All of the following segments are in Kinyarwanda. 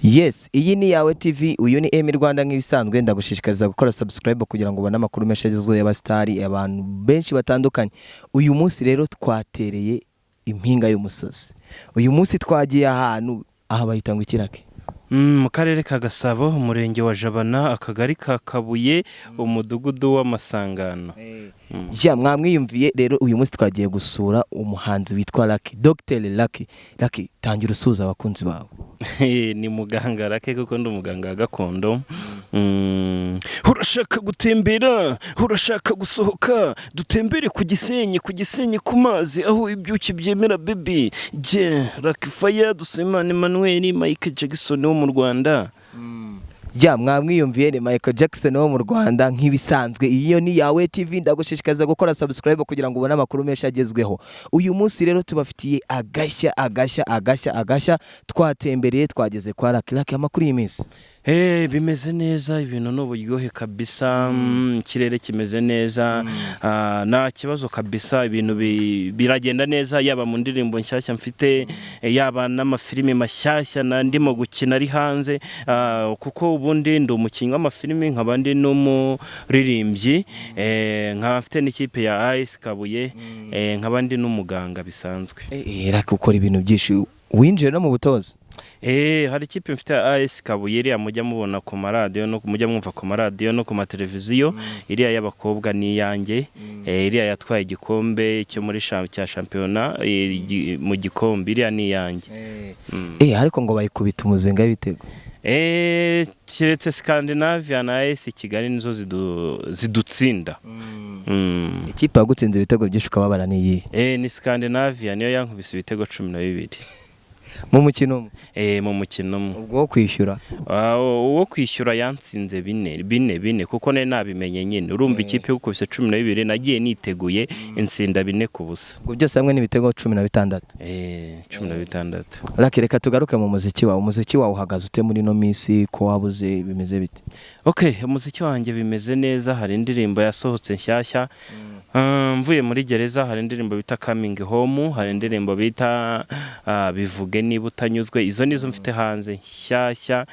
Yes, iyi ni Yawe TV, uyu ni Emi Rwanda. Nk'ibisanzwe ndagushishikariza gukora subscribe kugira ngo ubone amakuru menshi agezweho y'abasitari, abantu benshi batandukanye. Uyu munsi rero twatereye impinga y'umusozi. Uyu munsi twagiye ahantu aha bahita ngo ikirake. Mu karere ka Gasabo, umurenge wa Jabana, akagari ka Kabuye, umudugudu w'Amasangano. Ya, mwamwiyumviye rero. Uyu munsi twagiye gusura umuhanzi witwa Lucky, Dr Lucky. Lucky, tangira usuhuza abakunzi bawe. Ni muganga Lucky kuko ndi umuganga wa gakondo. Urashaka gutembera, urashaka gusohoka, dutembere ku Gisenyi, ku Gisenyi ku mazi aho ibyuki byemera, baby. Jye Lucky Fire Dusemane Emmanuel Michael Jackson wo mu Rwanda. Ya, mwamwiyumviye, ni Michael Jackson wo mu Rwanda. Nk'ibisanzwe iyo ni Yawe TV, ndagushishikariza gukora subscribe kugira ngo ubone amakuru menshi agezweho. Uyu munsi rero tubafitiye agashya, agashya, agashya, agashya. Twatembereye, twageze kwa Lucky. Lucky, amakuru y'iminsi? Hey, bimeze neza, ibintu ni uburyohe kabisa, ikirere kimeze neza, nta kibazo kabisa, ibintu biragenda neza, yaba mu ndirimbo nshyashya mfite, yaba n'amafilime mashyashya na ndimo gukina ari hanze, kuko ubundi ndi umukinnyi w'amafilime, nkaba ndi n'umuririmbyi, nkaba mfite n'ikipe ya AS Kabuye, nkaba ndi n'umuganga bisanzwe. Lucky, ukora ibintu byinshi, winjiye no mu butoza. Hari ikipe mfite ya AS Kabuye, iriya mujya mubona ku maradiyo no mujya mwumva ku maradiyo no ku mateleviziyo, iriya y'abakobwa ni iyanjye. Iriya yatwaye igikombe cyo muri cya shampiyona, mu gikombe, iriya ni iyanjye. Ariko ngo bayikubita umuzinga w'ibitego. Keretse Scandinavia na AS Kigali nizo zidutsinda. Ikipe yagutsinze ibitego byinshi ukababara ni iyihe? Ni Scandinavia, niyo yankubise ibitego 12. Mu mukino umwe? Mu mukino umwe. Ubwo wo kwishyura? Uwo kwishyura yantsinze bine bine bine, kuko nari nabimenye nyine. Urumva, ikipe yagukubise 12, nagiye niteguye, insinda 4-0. Ubwo byose hamwe n'ibitego 16? 16. Lucky, reka tugaruke mu muziki wawe. Umuziki wawe uhagaze ute muri ino minsi, ko wabuze, bimeze bite? Okay, umuziki wanjye bimeze neza. Hari indirimbo yasohotse nshyashya mvuye muri gereza, hari indirimbo bita Coming Home, hari indirimbo bita Bivuge Niba Utanyuzwe. Izo nizo mfite hanze nshyashya,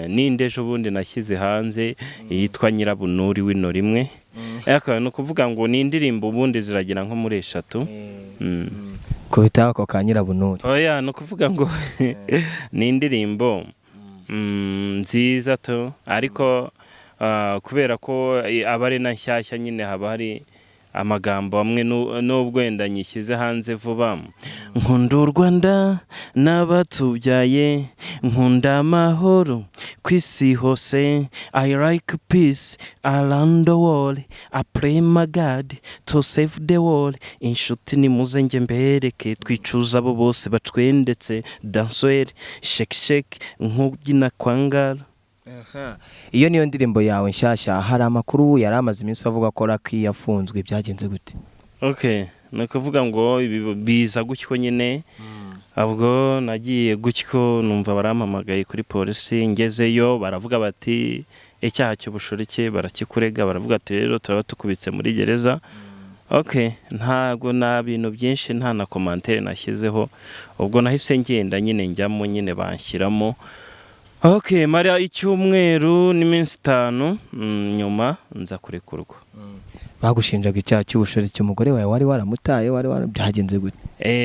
n'indi ejo bundi nashyize hanze yitwa Nyirabunuri wino rimwe. Ariko ni ukuvuga ngo ni indirimbo ubundi ziragera nko muri eshatu. Kubita ako ka Nyirabunuri. Oya, ni ukuvuga ngo ni indirimbo nziza tu, ariko kubera ko aba ari na nshyashya nyine, haba hari amagambo amwe n'ubwo wenda nyishyize hanze vuba. Nkunda u Rwanda n'abatubyaye, nkunda amahoro ku isi hose. I like peace around the world, I pray my God to save the world. Inshuti nimuze njye mbereke, twicuza abo bose batwendetse. Danswere shake shake nkubyina kwangara. Iyo niyo ndirimbo yawe nshyashya. Hari amakuru yari amaze iminsi avuga ko Lucky yafunzwe, byagenze gute? Okay, ni ukuvuga ngo ibi biza gutyo nyine. Ubwo nagiye gutyo numva barampamagaye kuri polisi, ngezeyo baravuga bati icyaha cy'ubushoreke barakikurega, baravuga ati rero turaba tukubitse muri gereza. Okay, ntago nta bintu byinshi, nta na commentaire nashyizeho. Ubwo nahise ngenda nyine, njyamo nyine, banshyiramo. Okay, mara icyumweru n'iminsi 5, nyuma nza kurekurwa. Bagushinjaga icyaha cy'ubushoreke, umugore wawe wari waramutaye, wari wara byagenze gute?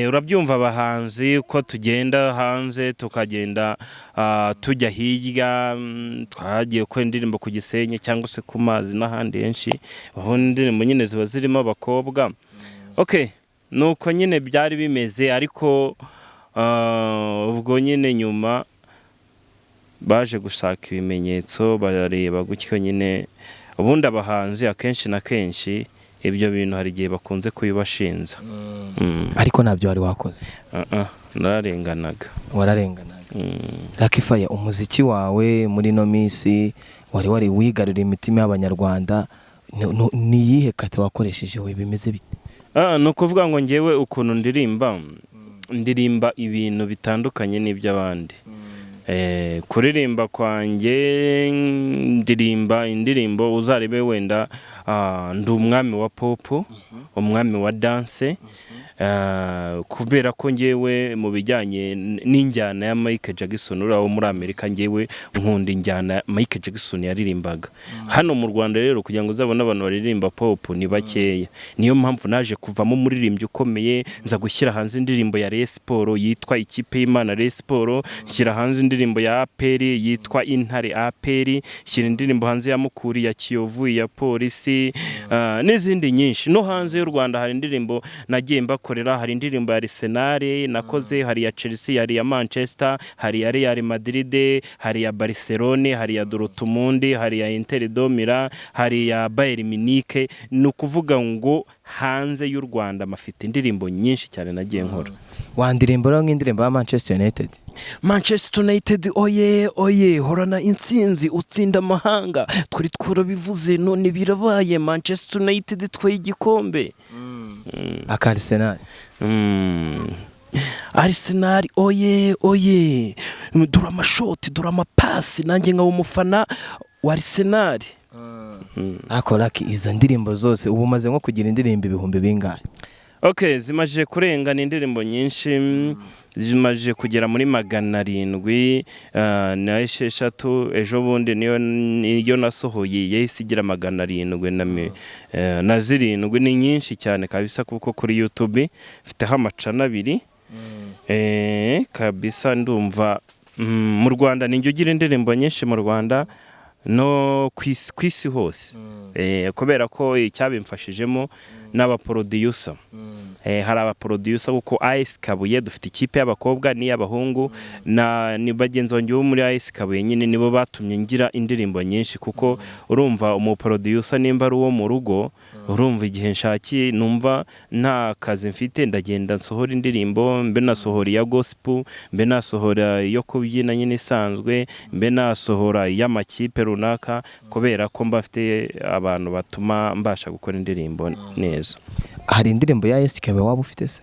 Urabyumva, abahanzi ko tugenda hanze, tukagenda tujya hirya, twagiye gukora indirimbo ku Gisenyi cyangwa se ku mazi n'ahandi henshi, aho indirimbo nyine ziba zirimo abakobwa. Okay, nuko nyine byari bimeze, ariko ubwo nyine nyuma baje gushaka ibimenyetso, barareba gutyo nyine. Ubundi abahanzi akenshi na kenshi ibyo bintu hari igihe bakunze kubibashinza. Ariko ntabyo wari wakoze? Ah, nararenganaga. Wararenganaga. Lucky Fire, umuziki wawe muri ino minsi wari wigaruriye imitima y'Abanyarwanda. Ni iyihe kata wakoresheje we, bimeze bite? Ni ukuvuga ngo ngewe ukuntu ndirimba, ndirimba ibintu bitandukanye n'iby'abandi. Kuririmba kwanjye, ndirimba indirimbo uzarebe wenda, ndi umwami wa pop, umwami wa dance. Kubera ko ngewe mu bijyanye n'injyana ya Michael Jackson, uriya wo muri Amerika, ngewe nkunda injyana Michael Jackson yaririmbaga. Hano mu Rwanda rero, kugira ngo uzabone abantu baririmba pop ni bakeya. Niyo mpamvu naje kuvamo umuririmbyi ukomeye, nza gushyira hanze indirimbo ya Rayon Sport yitwa Ikipe y'Imana Rayon Sport, nshyira hanze indirimbo ya APR yitwa Intare APR, shyira indirimbo hanze ya Mukuri, ya Kiyovu, ya Polisi, n'izindi nyinshi. No hanze y'u Rwanda hari indirimbo nagiye mbakorera. Hari indirimbo ya Arsenal nakoze, hari iya Chelsea, hari iya Manchester, hari iya Real Madrid, hari iya Barcelone, hari iya Dortmund, hari iya Inter de Milan, hari iya Bayern Munich. Ni ukuvuga ngo hanze y'u Rwanda mafite indirimbo nyinshi cyane nagiye nkora. Wandirimbo rero nk'indirimbo ya Manchester United? Manchester United oye oye, horana intsinzi, utsinda amahanga, twari twarabivuze none birabaye, Manchester United itwaye igikombe. Aka Arsenal? Arsenal oye oye, dore amashoti, dore amapasi, nanjye nkaba umufana wa Arsenal. Ariko Lucky, izo ndirimbo zose, ubu umaze nko kugira indirimbo ibihumbi bingahe? Ok, zimaze kurenga, ni indirimbo nyinshi, zimaze kugera muri 706. Ejo bundi niyo nasohoye yahise igira 707. Ni nyinshi cyane kabisa, kuko kuri YouTube mfiteho amacana abiri. Kabisa ndumva mu Rwanda ninjye ugira indirimbo nyinshi mu Rwanda no ku isi hose. Kubera ko icyabimfashijemo n'abaproducer. Hari abaproducer, kuko AS Kabuye dufite ikipe y'abakobwa n'iy'abahungu, na ni bagenzi banjye bo muri AS Kabuye nyine nibo batumye ngira indirimbo nyinshi, kuko urumva umuproducer nimba ari uwo mu rugo, urumva igihe nshakiye numva nta kazi mfite, ndagenda nsohora indirimbo, mbe nasohora iya gospel, mbe nasohora iyo kubyina nyine isanzwe, mbe nasohora iy'amakipe runaka, kubera ko mba mfite abantu batuma mbasha gukora indirimbo neza. Hari indirimbo ya AS Kabuye waba ufite se?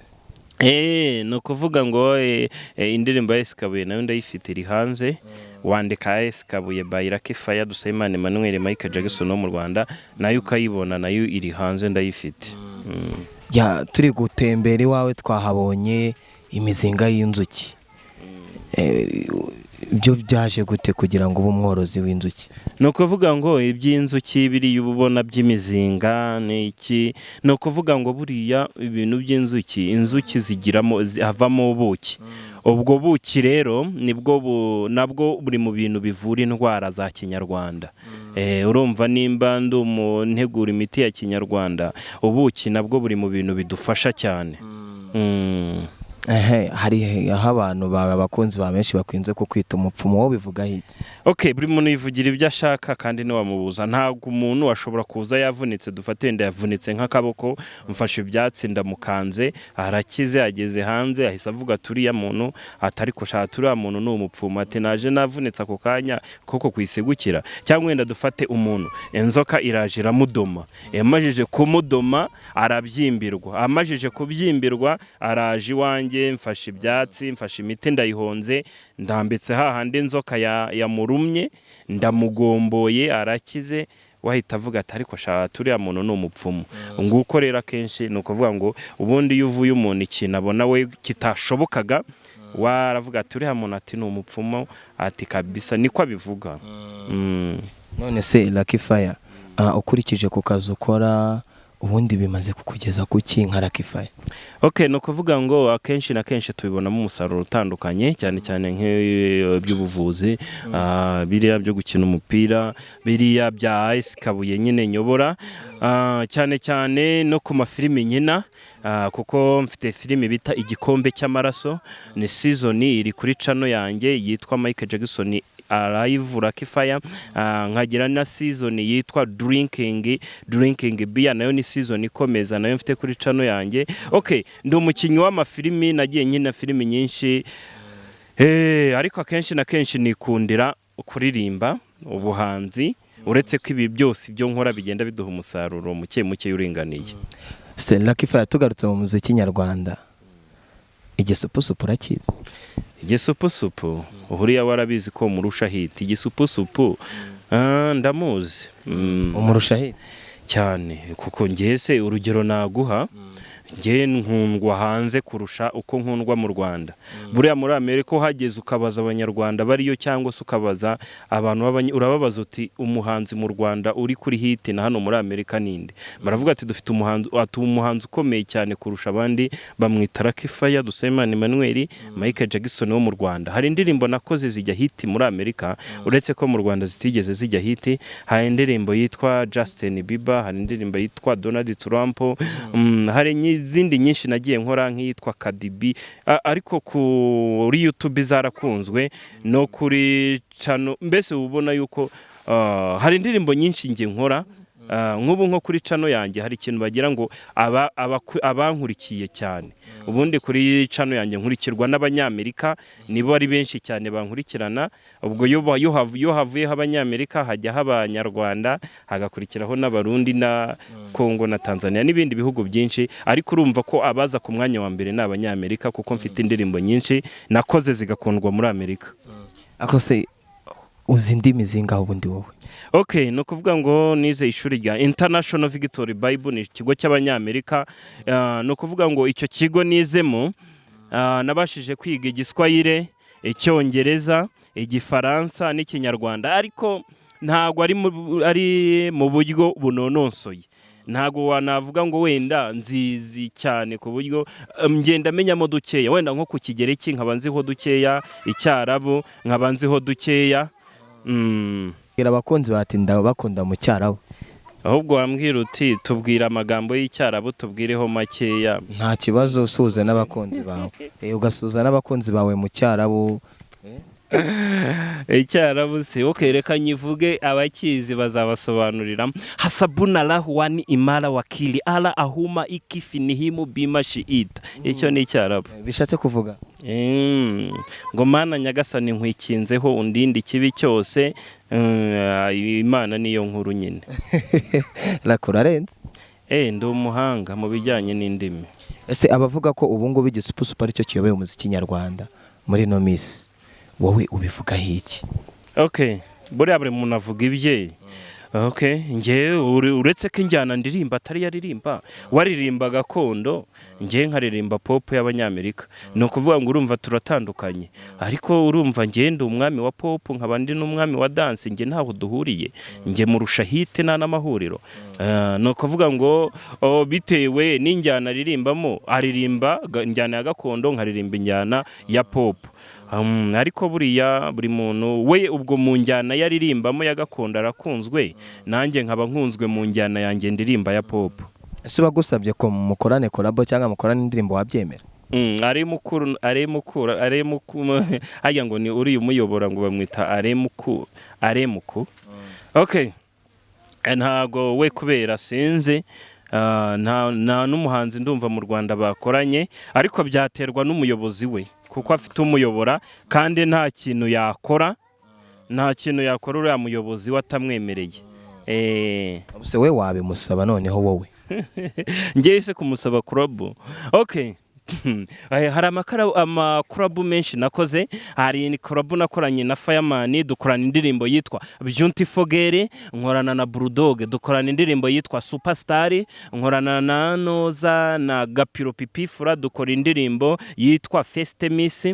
Ni ukuvuga ngo indirimbo ya AS Kabuye nayo ndayifite, iri hanze. Wandika AS Kabuye by Lucky Fire Dusabimana Emmanuel Michael Jackson wo mu Rwanda, nayo ukayibona, nayo iri hanze, ndayifite. Ya, turi gutembera iwawe twahabonye imizinga y'inzuki. Ibyo byaje gute kugira ngo ube umworozi w'inzuki? Ni ukuvuga ngo iby'inzuki biriya uba ubona by'imizinga ni iki? Ni ukuvuga ngo buriya ibintu by'inzuki, inzuki zigiramo havamo ubuki. Ubwo buki rero nibwo nabwo buri mu bintu bivura indwara za kinyarwanda. Urumva nimba ndi umuntu imiti ya kinyarwanda, ubuki nabwo buri mu bintu bidufasha cyane. Ehe, hari aho abantu bawe, abakunzi ba benshi bakunze kukwita umupfumu, wowe bivuga iki? Ok, buri muntu yivugira ibyo ashaka kandi ntiwamubuza. Ntabwo umuntu ashobora kuza yavunitse, dufate wenda yavunitse nk'akaboko, mfashe ibyatsi ndamukanze, arakize, ageze hanze ahise avuga ati uriya muntu atari kushaka, uriya muntu ni umupfumu, ati naje navunitse ako kanya koko kwisigukira. Cyangwa wenda dufate umuntu inzoka iraje iramudoma, yamajije kumudoma arabyimbirwa, amajije kubyimbirwa araje iwanjye, mfashe ibyatsi, mfashe imiti, ndayihonze, ndambitse hahandi inzoka yamurumye, ndamugomboye, arakize, wahita avuga ati ariko sha turiya muntu ni umupfumu. Nguko rero akenshi ni ukuvuga ngo ubundi iyo uvuye umuntu ikintu abona we kitashobokaga, waravuga ati uriya muntu ati ni umupfumu, ati kabisa niko abivuga. None se Lucky Fire, ukurikije ku kazi ukora, ubundi bimaze kukugeza ku ki nka Lucky Fire? Ok, ni ukuvuga ngo akenshi na kenshi tubibonamo umusaruro utandukanye, cyane cyane nk'iby'ubuvuzi, biriya byo gukina umupira, biriya bya AS Kabuye nyine nyobora, cyane cyane no ku mafilimi nkina, kuko mfite filimi bita Igikombe cy'Amaraso, ni season iri kuri channel yanjye yitwa Michael Jackson Alive Lucky Fire, nkagira na season yitwa Drinking Beer, nayo ni season ikomeza, nayo mfite kuri channel yanjye. Okay, ndi umukinnyi w'amafilimi, nagiye nkina filimi nyinshi, ariko akenshi na kenshi nikundira kuririmba, ubuhanzi, uretse ko ibi byose ibyo nkora bigenda biduha umusaruro muke muke uringaniye. Se Lucky Fire, tugarutse mu muziki nyarwanda, Igisupusupu urakizi? Igisupusupu uhuriya warabizi ko murusha hit. Igisupusupu, ndamuzi. Umurusha hit? Cyane, kuko ngewe se urugero naguha Njye nkundwa hanze kurusha uko nkundwa mu Rwanda. Buriya muri Amerika uhageze ukabaza Abanyarwanda bariyo, cyangwa se ukabaza abantu, urababaza uti: "Umuhanzi mu Rwanda uri kuri hit na hano muri Amerika ninde?" Baravuga ati: "Dufite umuhanzi," ati: "Umuhanzi ukomeye cyane kurusha abandi bamwita Lucky Fire Dusabimana Emmanuel Michael Jackson wo mu Rwanda." Hari indirimbo nakoze zijya hit muri Amerika, uretse ko mu Rwanda zitigeze zijya hit. Hari indirimbo yitwa Justin Bieber, hari indirimbo yitwa Donald Trump, hari n'izindi nyinshi nagiye nkora nk'iyitwa Cardi B, ariko kuri YouTube zarakunzwe no kuri channel. Mbese uba ubona yuko hari indirimbo nyinshi njye nkora. Nk'ubu nko kuri channel yanjye hari ikintu bagira ngo abankurikiye cyane. Ubundi kuri channel yanjye nkurikirwa n'Abanyamerika, nibo ari benshi cyane bankurikirana. Ubwo iyo havuyeho Abanyamerika hajyaho Abanyarwanda, hagakurikiraho n'Abarundi na Kongo na Tanzania n'ibindi bihugu byinshi. Ariko urumva ko abaza ku mwanya wa mbere ni Abanyamerika, kuko mfite indirimbo nyinshi nakoze zigakundwa muri Amerika. Ako se uzi indimi zingaho ubundi wowe? Okay, ni ukuvuga ngo nize ishuri rya International Victory Bible, ni ikigo cy'Abanyamerika. Ni ukuvuga ngo icyo kigo nizemo, nabashije kwiga Igiswahili, Icyongereza, Igifaransa n'Ikinyarwanda, ariko ntabwo ari mu buryo bunonosoye. Ntabwo wanavuga ngo wenda nzizi cyane ku buryo ngenda menyamo dukeya. Wenda nko ku Kigereki nkaba nziho dukeya, Icyarabu nkaba nziho dukeya. Bwira abakunzi bati ndabakunda mu Cyarabu. Ahubwo wambwira uti: "Tubwire amagambo y'Icyarabu, tubwireho makeya." Nta kibazo, usuhuza n'abakunzi bawe, ugasuhuza n'abakunzi bawe mu Cyarabu. Icyarabu se? Okay, reka nyivuge, abakizi bazabasobanurira. Hasabuna lahu wani imara wakili ala ahuma ikifinihimu bima shiita. Icyo ni Icyarabu. Bishatse kuvuga? Ngo Mana nyagasani, nkwikinzeho undinde ikibi cyose. Imana niyo nkuru nyine. Rakurarenze. Ndi umuhanga mu bijyanye n'indimi. Ese abavuga ko ubu ngubu Igisupusupu aricyo kiyoboye umuziki nyarwanda muri ino minsi, wowe ubivugaho iki? Okay, buriya buri muntu avuga ibye. Okay, njye uretse ko injyana ndirimba atari yaririmba, waririmba gakondo, njye nkaririmba pop y'Abanyamerika. Ni ukuvuga ngo urumva turatandukanye, ariko urumva njye ndi umwami wa pop, nkaba ndi n'umwami wa dance. Njye ntaho duhuriye, njye murusha hit nta n'amahuriro. Ni ukuvuga ngo bitewe n'injyana aririmbamo, aririmba injyana ya gakondo, nkaririmba injyana ya pop. Ariko buriya buri muntu we ubwo mu njyana yaririmbamo ya gakondo arakunzwe, nanjye nkaba nkunzwe mu njyana yanjye ndirimba ya pop. Ese bagusabye ko mukorane collabo cyangwa mukorane indirimbo, wabyemera? Ari mukuru, ari mukuru, ari mukuru, hajya ngo ni uriya umuyobora, ngo bamwita aremuku, aremuku. Okay. Ntago we, kubera sinzi, nta n'umuhanzi ndumva mu Rwanda bakoranye, ariko byaterwa n'umuyobozi we, kuko afite umuyobora, kandi nta kintu yakora, nta kintu yakora uriya muyobozi we atamwemereye. Ubuse we wabimusaba noneho wowe? Ngewe se kumusaba collabo? Okay. Hari amacollabo menshi nakoze. Hari collabo nakoranye na Fireman, dukorana indirimbo yitwa Beautiful Girl, nkorana na Bulldog, dukorana indirimbo yitwa Superstar, nkorana na Noza na Gapiro Pipifura, dukora indirimbo yitwa Feste Miss,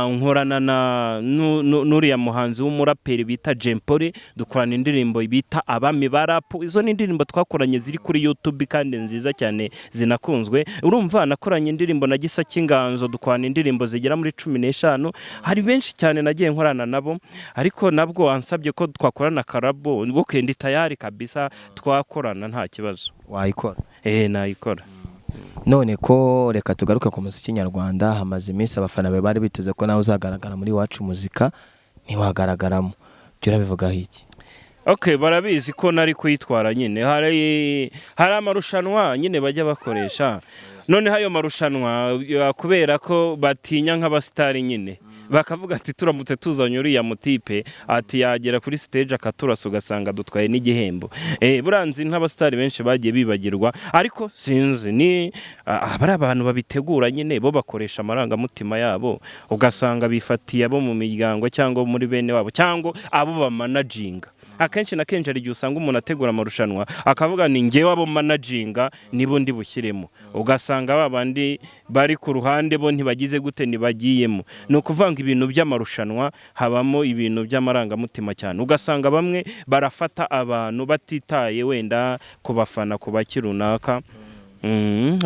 nkorana na n'uriya muhanzi w'umuraperi bita Jempoli, dukorana indirimbo bita Abami ba Rap. Izo ni indirimbo twakoranye ziri kuri YouTube kandi nziza cyane zinakunzwe. Urumva nakoranye indirimbo na Gisa cy'Inganzo, dukorana indirimbo zigera muri 15. Hari benshi cyane nagiye nkorana nabo, ariko nabwo ansabye ko twakorana collabo, okay, ndi tayari kabisa, twakorana nta kibazo. Wayikora? Nayikora. None ko reka tugaruke ku muziki nyarwanda. Hamaze iminsi abafana bawe bari biteze ko nawe uzagaragara muri Iwacu Muzika, ntiwagaragaramo. Ibyo urabivugaho iki? Okay, barabizi ko nari kuyitwara nyine. Hari amarushanwa nyine bajya bakoresha. Noneho ayo marushanwa kubera ko batinya nk'abasitari nyine, bakavuga ati: "Turamutse tuzanye uriya mutipe," ati, "yagera kuri stage akaturasa, ugasanga dutwaye n'igihembo." Buranzi nk'abasitari benshi bagiye bibagirwa, ariko sinzi ni aba ari abantu babitegura nyine, bo bakoresha amarangamutima yabo, ugasanga bifatiye abo mu miryango cyangwa muri bene wabo cyangwa abo bamanaginga. Akenshi na kenshi hari igihe usanga umuntu ategura amarushanwa akavuga ni ngewe abo managinga nibo ndi bushyiremo, ugasanga ba bandi bari ku ruhande bo ntibagize gute, ntibagiyemo. Ni ukuvuga ngo ibintu by'amarushanwa habamo ibintu by'amarangamutima cyane, ugasanga bamwe barafata abantu batitaye wenda ku bafana, ku baki runaka.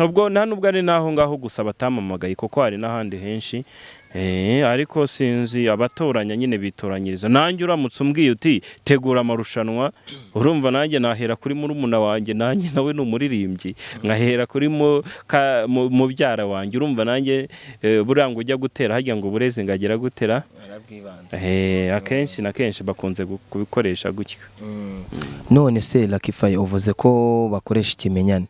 Ubwo nta nubwo ari n'aho ngaho gusa batamamagaye, kuko hari n'ahandi henshi. Ariko sinzi, abatoranya nyine bitoranyiriza. Nanjye uramutse umbwiye uti tegura amarushanwa, urumva nanjye nahera kuri murumuna wanjye, nanjye nawe ni umuririmbyi, nkahera kuri mubyara wanjye. Urumva nanjye buriya ngo ujya gutera harya ngo uburezi ngagera gutera. Akenshi na kenshi bakunze kubikoresha gutyo. None se Lucky Fire, uvuze ko bakoresha ikimenyane,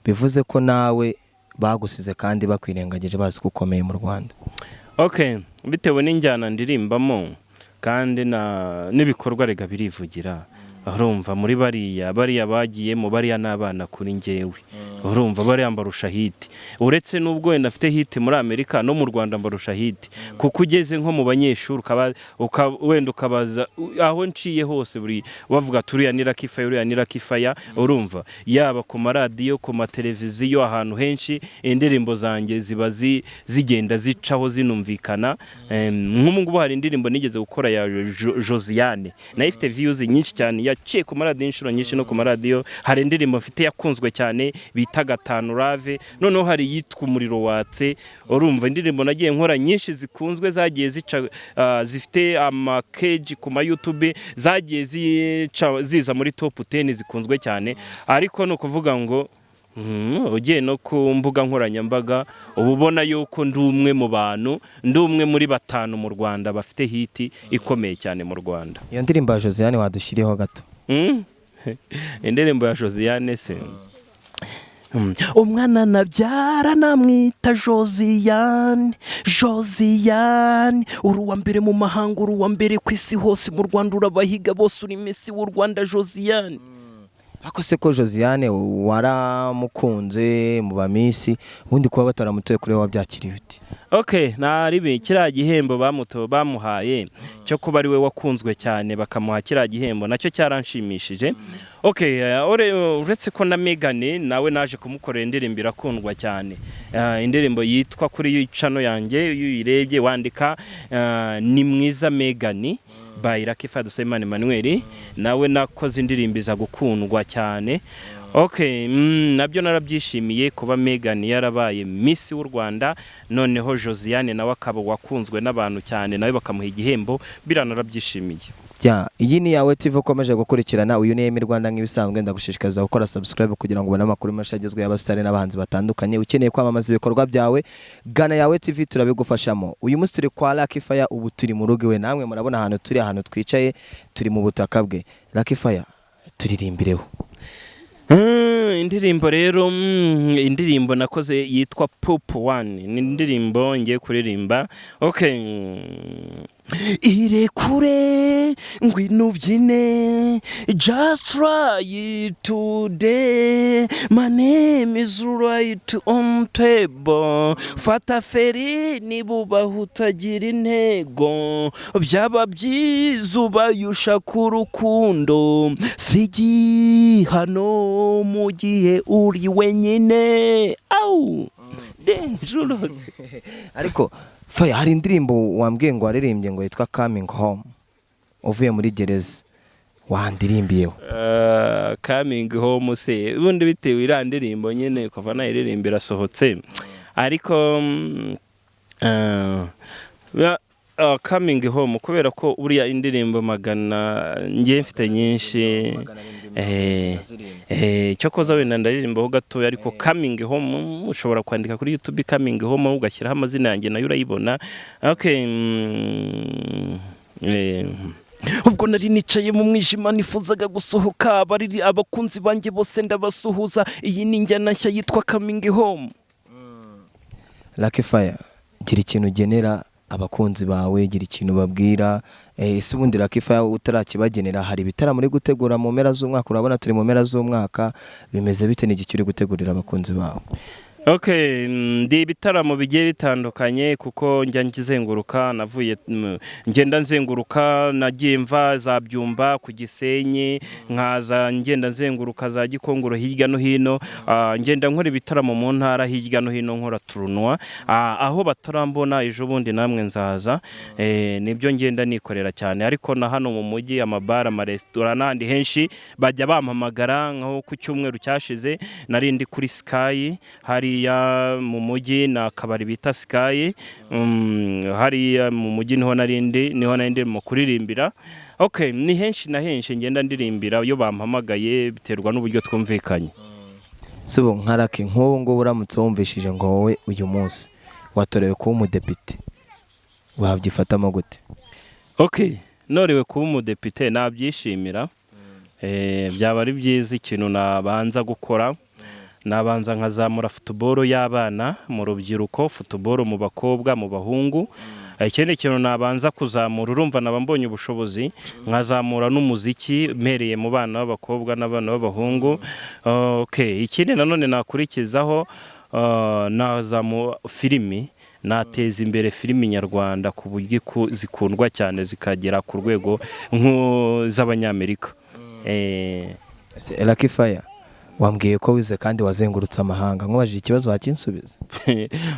bivuze ko nawe bagusize kandi bakwirengagije bazi ko ukomeye mu Rwanda? Okay, bitewe n'injyana ndirimbamo kandi na n'ibikorwa rega birivugira. Urumva muri bariya bagiyemo, bariya n'abana kuri njyewe. Urumva bariya mbarusha hit, uretse n'ubwo wenda afite hit muri Amerika, no mu Rwanda mbarusha hit, kuko ugeze nko mu banyeshuri wenda ukabaza aho nciye hose, buri bavuga ati uriya ni Lucky Fire, uriya ni Lucky Fire. Urumva yaba ku maradiyo, ku mateleviziyo, ahantu henshi indirimbo zanjye ziba zigenda zicaho, zinumvikana. Nk'ubu ngubu hari indirimbo nigeze gukora ya Josiane, nayo ifite views nyinshi cyane, yaciye ku maradiyo inshuro nyinshi no ku maradiyo. Hari indirimbo mfite yakunzwe cyane bita Gatanu Rave, noneho hari iyitwa Umuriro Watse. Urumva indirimbo nagiye nkora nyinshi zikunzwe zagiye zica, zifite amakeji ku ma YouTube, zagiye zica ziza muri top 10 zikunzwe cyane. Ariko ni ukuvuga ngo ugiye no ku mbuga nkoranyambaga uba ubona yuko ndi umwe mu bantu, ndi umwe muri batanu mu Rwanda bafite hit ikomeye cyane mu Rwanda. Iyo ndirimbo ya Josiane wadushyiriyeho gato? Indirimbo ya Josiane se? Umwana nabyara namwita Josiane. Josiane, uri uwa mbere mu mahanga, uri uwa mbere ku isi hose, mu Rwanda urabahiga bose, uri Miss w'u Rwanda, Josiane. Ako se ko Josiane waramukunze mu ba Miss, ubundi kuba bataramutoye kuri wowe wabyakiriye ute? Okay, naribi kiriya gihembo bamuhaye cyo kuba ari we wakunzwe cyane, bakamuha kiriya gihembo, nacyo cyaranshimishije. Okay, uretse ko na Megan nawe naje kumukorera indirimbo irakundwa cyane. Indirimbo yitwa, kuri channel yanjye iyo uyirebye wandika "Ni mwiza Megan" by Lucky Fire Dusabimana Emmanuel, nawe nakoze indirimbo iza gukundwa cyane. Okay, nabyo narabyishimiye kuba Megan yarabaye Miss w'u Rwanda, noneho Josiane nawe akaba wakunzwe n'abantu cyane, nawe bakamuha igihembo, biriya narabyishimiye. Ya, iyi ni Yawe TV ukomeje gukurikirana. Uyu ni Emi Rwanda nk'ibisanzwe. Ndagushishikariza gukora subscribe kugira ngo ubone amakuru menshi agezweho y'abasitari n'abahanzi batandukanye. Ukeneye kwamamaza ibikorwa byawe, gana Yawe TV, turabigufashamo. Uyu munsi turi kwa Lucky Fire, ubu turi mu rugo iwe. Namwe murabona ahantu turi, ahantu twicaye, turi mu butaka bwe. Lucky Fire, turirimbireho. Indirimbo rero, indirimbo nakoze yitwa Pop One, ni indirimbo ngiye kuririmba. Okay. Irekure, ngwino ubyine, just try it today, my name is right on table. Fata feri niba ubaho utagira intego, byaba byiza ubaye ushaka urukundo, si igihano mu gihe uri wenyine. Au dangerous. Ariko Fire, hari indirimbo wambwiye ngo waririmbye ngo yitwa Coming Home uvuye muri gereza, wandirimbiyeho? Coming Home se ubundi, bitewe iriya ndirimbo nyine kuva nayiririmba irasohotse, ariko Coming Home, kubera ko buriya indirimbo magana ngiye mfite nyinshi, cyokoza wenda ndaririmbaho gatoya. Ariko Coming Home ushobora kwandika kuri YouTube "Coming Home", ugashyiraho amazina yanjye, nayo urayibona. Okay. Ubwo nari nicaye mu mwijima, nifuzaga gusohoka. Abariri abakunzi banjye bose ndabasuhuza. Iyi ni injyana nshya yitwa Coming Home. Lucky Fire, gira ikintu ugenera abakunzi bawe, gira ikintu babwira. Ese ubundi Lucky Fire, utarakibagenera, hari ibitaramo uri gutegura mu mpera z'umwaka? Urabona turi mu mpera z'umwaka, bimeze bite? Ni igiki uri gutegurira abakunzi bawe? Okay, ndi ibitaramo bigiye bitandukanye kuko njya nzenguruka, navuye ngenda nzenguruka, nagiye mva za Byumba ku Gisenyi, nkaza ngenda nzenguruka za Gikongoro hirya no hino, ngenda nkora ibitaramo mu ntara hirya no hino, nkora tournoi. Aho batarambona ejo bundi namwe nzaza. Nibyo ngenda nikorera cyane, ariko na hano mu mujyi, amabara, amaresitora n'ahandi henshi bajya bampamagara. Nko ku cyumweru cyashize nari ndi kuri Sky hariya mu mujyi, ni akabari bita Sky, hariya mu mujyi niho nari ndi, niho nari ndimo kuririmbira. Okay, ni henshi na henshi ngenda ndirimbira iyo bampamagaye, biterwa n'uburyo twumvikanye. Si ubu nka Lucky, nk'ubu ngubu uramutse wumvishije ngo wowe uyu munsi watorewe kuba umudepite, wabyifatamo gute? Okay, norewe kuba umudepite nabyishimira. Byaba ari byiza. Ikintu nabanza gukora, nabanza nkazamura football y'abana mu rubyiruko, football mu bakobwa, mu bahungu. Ikindi kintu nabanza kuzamura, urumva naba mbonye ubushobozi, nkazamura n'umuziki mpereye mu bana b'abakobwa n'abana b'abahungu. Okay, ikindi nanone nakurikizaho, nazamura filimi, nateza imbere filimi nyarwanda ku buryo zikundwa cyane, zikagera ku rwego nk'iz'Abanyamerika. Ese Lucky Fire, wambwiye ko wize kandi wazengurutse amahanga, nkubajije ikibazo wakinsubiza?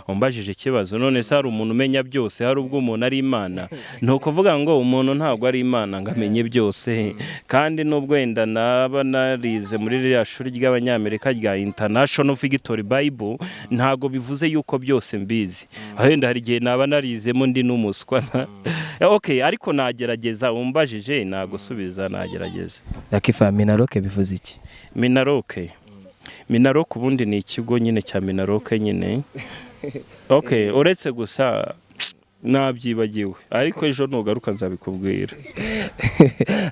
Umbajije ikibazo? None se hari umuntu umenya byose? Hari ubwo umuntu ari Imana? Ni ukuvuga ngo umuntu ntabwo ari Imana ngo amenye byose. Kandi n'ubwo wenda naba narize muri ririya shuri ry'Abanyamerika rya International Victory Bible, ntabwo bivuze yuko byose mbizi. Wenda hari igihe naba narizemo ndi n'umuswa. Okay, ariko nagerageza, umbajije nagusubiza, nagerageza. Lucky Fire, MINALOC bivuze iki? MINALOC, MINALOC ubundi ni ikigo nyine cya MINALOC nyine. Okay, uretse gusa nabyibagiwe, ariko ejo nugaruka nzabikubwira.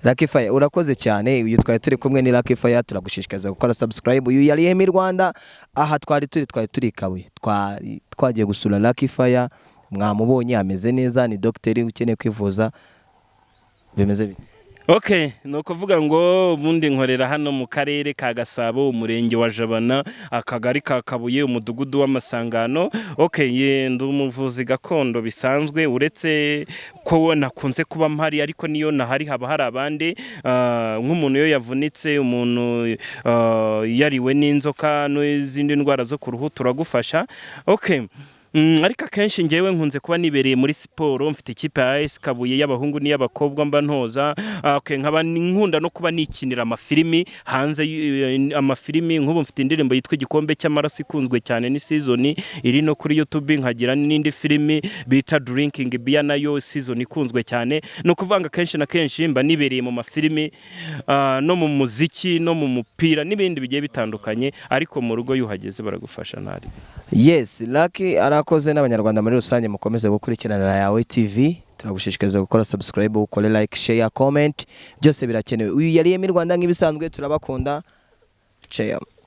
Lucky Fire, urakoze cyane. Uyu twari turi kumwe ni Lucky Fire. Turagushishikariza gukora subscribe. Uyu yari Emi Rwanda. Aha twari turi i Kabuye, twari twagiye gusura Lucky Fire. Mwamubonye, ameze neza, ni dogiteri. Ukeneye kwivuza, bimeze bite? Okay, ni ukuvuga ngo ubundi nkorera hano mu karere ka Gasabo, umurenge wa Jabana, akagari ka Kabuye, umudugudu w'Amasangano. Okay, ye ndi umuvuzi gakondo bisanzwe, uretse ko nakunze kuba mpari, ariko niyo nahari haba hari abandi. Nk'umuntu iyo yavunitse, umuntu yariwe n'inzoka n'izindi ndwara zo ku ruhu, turagufasha. Okay. Ariko akenshi ngewe nkunze kuba nibereye muri siporo. Mfite ikipe ya AS Kabuye y'abahungu n'iy'abakobwa mba ntoza. Okay, nkaba nkunda no kuba nikinira amafilimi hanze, amafilimi. Nk'ubu mfite indirimbo yitwa Igikombe cy'Amaraso ikunzwe cyane, ni season iri no kuri YouTube, nkagira n'indi filimi bita Drinking Beer, nayo season ikunzwe cyane. Ni ukuvuga ngo akenshi na kenshi mba nibereye mu mafilimi, no mu muziki no mu mupira n'ibindi bigiye bitandukanye, ariko mu rugo iyo uhageze baragufasha ntari. Yes, Lucky arakoze. N'Abanyarwanda muri rusange, mukomeze gukurikirana Yawe TV. Turagushishikariza gukora subscribe, ukore like, share, comment, byose birakenewe. Uyu yari Emi Rwanda nk'ibisanzwe. Turabakunda. Ciao.